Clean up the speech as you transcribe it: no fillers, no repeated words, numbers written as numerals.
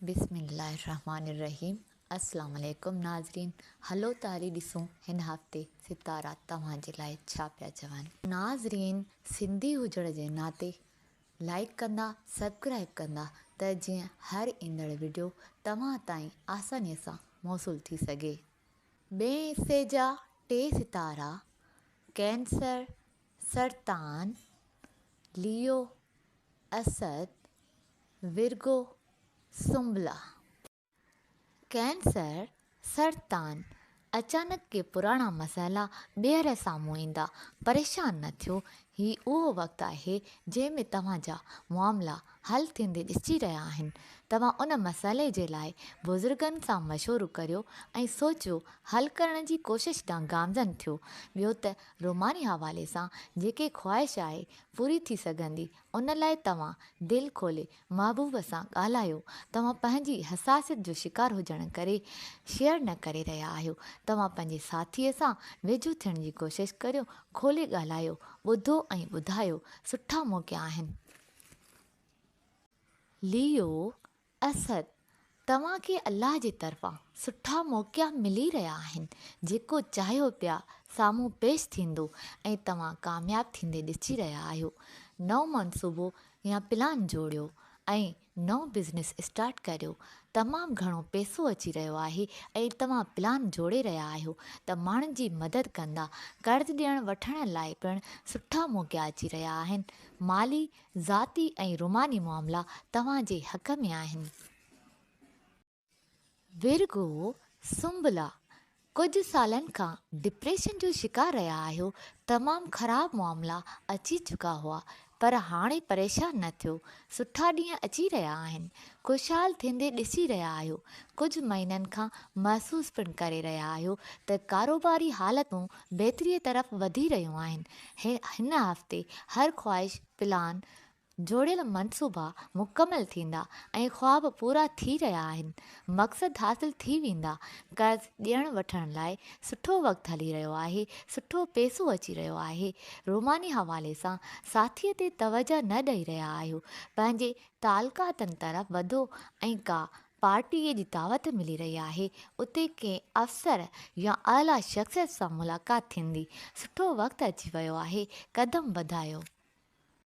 بسم الله الرحمٰن الرحيم السلام عليڪم ناظرين هلو ته هلي ڏسون هن هفتي ستارا توهان جي لاء ڇا پيا چون. ناظرين سنڌي هجڻ جي ناتي لائيڪ ڪندا سبڪرائيب ڪندا ته جيئن هر ايندڙ وڊيو توهان تائين آساني سان موصول ٿي سگهي. ٻئين حصي جا ٽي ستارا ڪينسر، سرطان، ليو، اسد، ورگو، سنبلا. ڪينسر، سرطان، اچانڪ ڪي پراڻا مسئلا ٻيهر سامهون ايندا، پريشان نه ٿيو، هي اهو وقت آهي جنهن ۾ توهان جا معاملا حل ٿيندي ڏسجي رهيا آهن، توهان ان مسئلي جي لاء بزرگن سان مشورو ڪريو ۽ سوچيو حل ڪرڻ جي ڪوشش ڏانهن گامزن ٿيو، ٻيو ته روماني حوالي سان جيڪي خواهش آهي پوري ٿي سگهندي، ان لاء توهان دل کولي محبوب سان ڳالهايو. توهان پنهنجي حساسيت جو شڪار هجڻ ڪري شيئر نه ڪري رهيا آهيو. توهان پنهنجي ساٿيء سان ويجهو ٿيڻ جي ڪوشش ڪريو، کولي ڳالهايو، ٻڌو ۽ ٻڌايو. سٺا موقعا آهن. ليو، اسد، توهان کي الله جي طرفان سٺا موقعا ملي رهيا آهن، جيڪو چاهيو پيا سامهون پيش ٿيندو ۽ توهان ڪامياب ٿيندي ڏسي رهيا آهيو. نئون منصوبو يا پلان جوڙيو ۽ نئون بزنس اسٽارٽ ڪريو. تمام گهڻو پئسو اچي رهيو آهي ۽ توهان پلان جوڙي رهيا آهيو ته ماڻهن جي مدد ڪندا. قرض ڏيڻ وٺڻ لاء پڻ سٺا موقعا اچي رهيا آهن. مالي ذاتي ۽ روماني معاملا توهان جي حق ۾ آهن. ورگو، سنبلا، ڪجهه سالن کان ڊپريشن جو شڪار رهيا آهيو، تمام خراب معاملا اچي چڪا هئا، پر هاڻي پريشان نه ٿيو، سٺا ڏينهن اچي رهيا آهن، خوشحال ٿيندي ڏسي رهيا آهيو، ڪجهه مهينن کان محسوس پڻ ڪري رهيا آهيو ته ڪاروباري حالتون بهتريء طرف وڌي رهيون آهن. هن هفتي هر خواهش، پلان، جوڙيل منصوبا مڪمل ٿيندا ۽ خواب پورا ٿي رهيا آهن. مقصد حاصل ٿي ويندا. قرض ڏيڻ وٺڻ لاء سٺو وقت هلي رهيو آهي. سٺو پئسو اچي رهيو آهي. روماني حوالي سان ساٿيء تي توجهه نه ڏئي رهيا آهيو. پنهنجي تعلقاتن طرف وڌو ۽ ڪا پارٽيء جي دعوت ملي رهي آهي، اتي ڪنهن افسر يا اعليٰ شخصيت سان ملاقات ٿيندي. سٺو وقت اچي ويو آهي، قدم وڌايو.